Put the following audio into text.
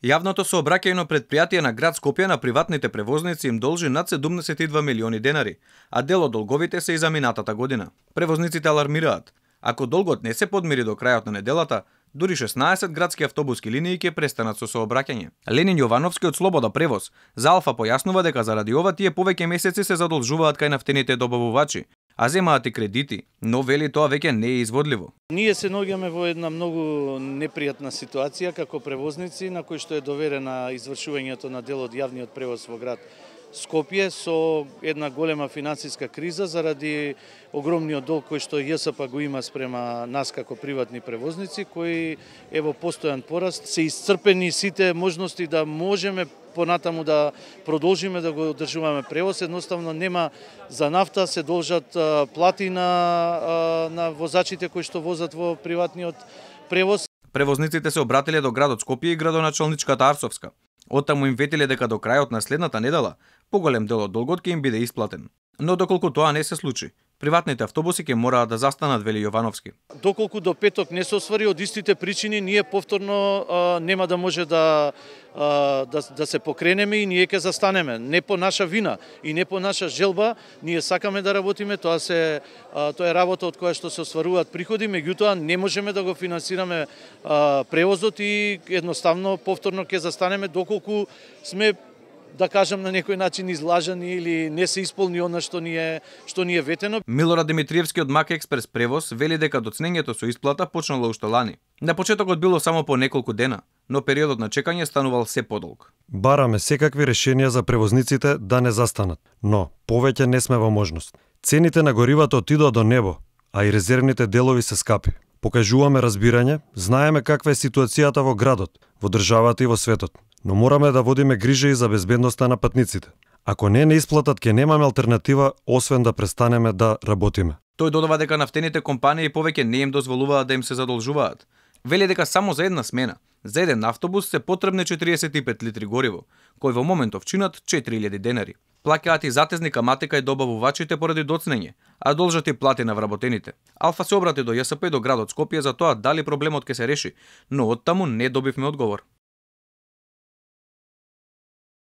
Јавното сообраќајно претпријатие на град Скопје на приватните превозници им должи над 72 милиони денари, а дел од долговите се и за минатата година. Превозниците алармираат, ако долгот не се подмири до крајот на неделата, дури 16 градски автобуски линии ќе престанат со сообраќање. Ленин Јовановски од Слобода превоз за Алфа појаснува дека заради ова тие повеќе месеци се задолжуваат кај нафтените добавувачи, а земаат и кредити, но вели тоа веќе не е изводливо. Ние се наоѓаме во една многу непријатна ситуација како превозници на кој што е доверена извршувањето на дел од јавниот превоз во град Скопје со една голема финансиска криза заради огромниот долг кој што ЈСП го има спрема нас како приватни превозници, кои е во постојан пораст. Се исцрпени сите можности да можеме понатаму да продолжиме да го одржуваме превоз. Едноставно нема за нафта, се должат плати на возачите кои што возат во приватниот превоз. Превозниците се обратиле до градот Скопје и градоначалничката Арсовска. Оттаму им ветиле дека до крајот на следната недела поголем дел од долгот ќе им биде исплатен. Но доколку тоа не се случи, приватните автобуси ќе мораат да застанат, вели Јовановски. Доколку до петок не се освари од истите причини, ние повторно нема да може да се покренеме и ние ќе застанеме. Не по наша вина и не по наша желба, ние сакаме да работиме, тоа е работа од која што се осваруваат приходи, меѓутоа не можеме да го финансираме превозот и едноставно повторно ќе застанеме доколку сме, да кажам, на некој начин излажани или не се исполни она што ни е ветено. Милорад Димитриевски од Мак Експрес превоз вели дека доцнењето со исплата почнало уште лани. На почетокот било само по неколку дена, но периодот на чекање станувал се подолг. Бараме секакви решенија за превозниците да не застанат, но повеќе не сме во можност. Цените на горивото отидоа до небо, а и резервните делови се скапи. Покажуваме разбирање, знаеме каква е ситуацијата во градот, во државата и во светот, но мораме да водиме грижа и за безбедноста на патниците. Ако не исплатат, ќе немаме алтернатива освен да престанеме да работиме. Тој додава дека нафтените компании повеќе не им дозволуваат да им се задолжуваат. Вели дека само за една смена, за еден автобус се потребни 45 литри гориво, кои во моментов чинат 4000 денари. Плаќаат и затезни камати кај добавувачите поради доцнење, а должат и плати на вработените. Алфа се обрати до ЈСП и до градот Скопје за тоа дали проблемот ќе се реши, но оттаму не добивме одговор.